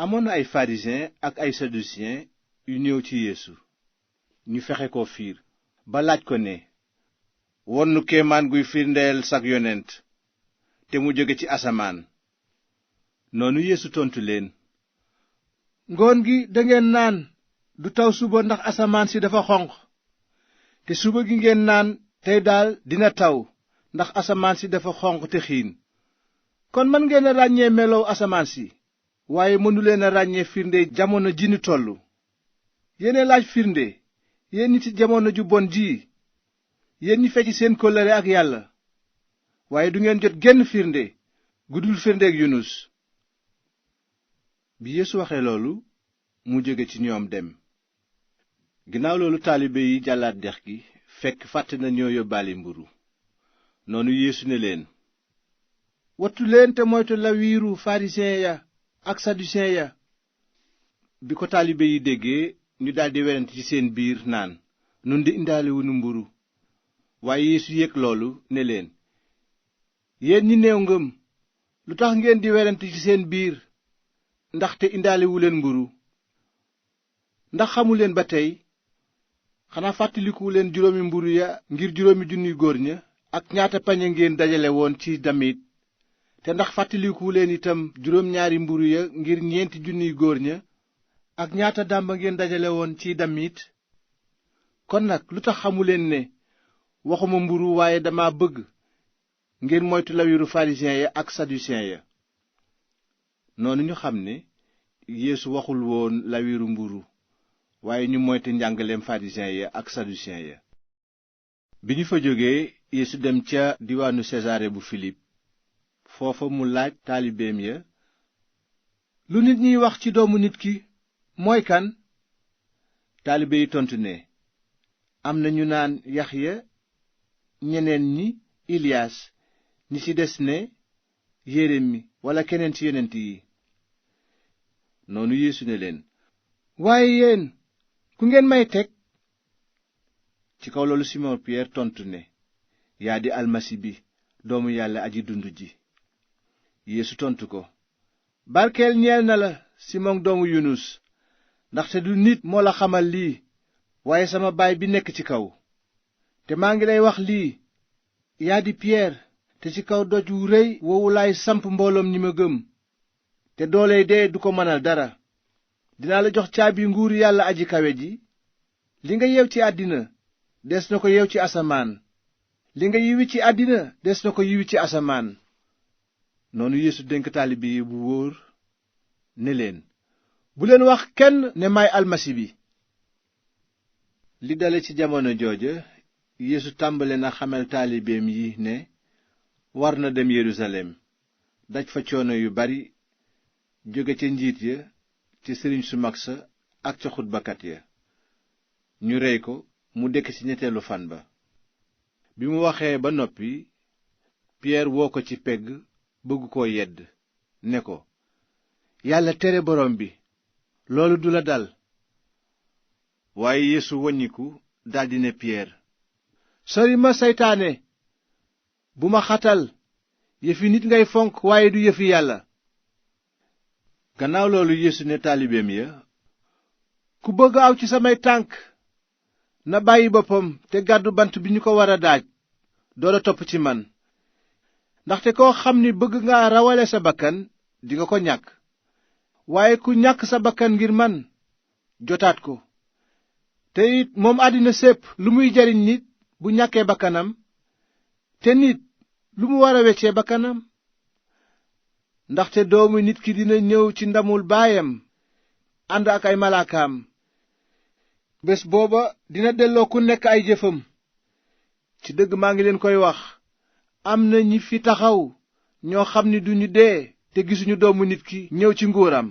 amoon na ay pharisiens ak ay sadusiyen yu ñëw ci Yeesu ñu fexe ko fiir ba laaj ko ne, won nu kéemaan guy firndeel sag yonent te mu jóge ci asamaan. noonu Yeesu tontu leen, ngoon gi dangeen naan du taw suba ndax asamaan si dafa xonq, te suba gi ngeen naan tey daal dina taw ndax asamaan si dafa xonq te xiin. kon mën ngeen a ràññee melow asamaan si, waaye mënuleen a ràññee firnde jamono ji nu tollu. yéen laaj firnde, yéen nit ci jamono ju bon ji, yéen ñi fecc seen kóllëre ak Yàlla, waaye du ngeen jot genn firnde gudul firndeek Yunus. bi Yeesu waxee loolu mu jóge ci ñoom dem. ginnaaw loolu taalibe yi jàllaat dex gi fekk fàtte nañoo yóbbaale mburu. noonu Yeesu ne leen, wattu leen te moytu lawiiru farisiyen ya ak sadusiyen ya. bi ko taalibe yi déggee ñu daldi werante ci seen biir naan, nun di indaaliwuñu mburu. waaye Yeesu yëg loolu ne leen, yéen ñi néew ngëm, lu tax ngeen di werante ci seen biir ndaxte indaaliwuleen mburu? ndax xamuleen ba tey? xanaa fàttalikuleen juróomi mburu ya ngir 5,000 góor ña ak ñaata pañe ngeen dajale woon ci damit? te ndax fàttalikuleen itam 2 mburu ya ngir 4,000 góor ña ak ñaata dàmba ngeen dajale woon ci damit? kon nag lu tax xamuleen ne waxuma mburu waaye dama bëgg ngeen moytu lawiru farisiyen ya ak sadusiyen ya. noonu ñu xam ne Yeesu waxul woon lawiru mburu, waaye ñu moytu njàngaleem farisiyen ya ak sadusiyen ya. bi ñu fa jógee Yeesu dem ca diwaanu Sesaare bu Filip. foofa mu laaj taalibeem ya, lu nit ñiy wax ci doomu nit ki mooy kan? taalibe yi tontu ne, am na ñu naan Yaxya, ñeneen ñi Iliyaas, ñi ci des ne Yeremi walla keneen ci yonent yi. noonu Yeesu ne leen, waaye yéen ku ngeen may teg? ci kaw loolu Simon Piyeer tontu ne, yaa di almasi bi, doomu Yàlla aji dund ji. Yeesu tontu ko, barkeel ñeel na la Simon doomu Yunus, ndaxte du nit moo la xamal lii, waaye sama Baay bi nekk ci kaw. te maa ngi lay wax lii, yaa di Piyeer, te ci kaw doj wu rëy woowu laay samp mbooloom ñi ma gëm, te dooley dee du ko mënal dara. dinaa la jox caabi nguuru Yàlla aji kawe ji. li nga yeew ci àddina des na ko yeew ci asamaan, li nga yiwi ci àddina des na ko yiwi ci asamaan. noonu Yeesu dénk taalibe yi bu wóor ne leen, bu leen wax kenn ne maay almasi bi. li dale ci jamono jooja Yeesu tàmbale na xamal taalibeem yi ne war na dem Yerusalem, daj fa coono yu bari, jóge ca njiit ya, ca sëriñ su mag sa ak ca xutbakat ya. ñu rey ko, mu dekk ci ñetteelu fan ba. bi mu waxee ba noppi, Piyeer woo ko ci pegg bëgg koo yedd, ne ko, yàlla tere borom bi, loolu du la dal. waaye Yeesu waññiku daldi ne Piyeer, sori ma seytaane, bu ma xatal, yëfi nit ngay fonk waaye du yëfi Yàlla. gannaaw loolu Yeesu ne taalibeem ya, ku bëgg aw ci samay tànk na bàyyi boppam te gàddu bant bi ñu ko war a daaj, door a topp ci man. ndaxte koo xam ni bëgg nga rawale sa bakkan dinga ko ñàkk, waaye ku ñàkk sa bakkan ngir man jotaat ko. te it moom àddina sépp lu muy jariñ nit bu ñàkkee bakkanam? te nit lu mu war a weccee bakkanam? ndaxte doomu nit ki dina ñëw ci ndamul baayam ànd ak ay malaakaam. bés booba dina delloo ku nekk ay jëfam. ci dëgg maa ngi leen koy wax, am na ñi fi taxaw ñoo xam ni duñu dee te gisuñu doomu nit ki ñëw ci nguuram.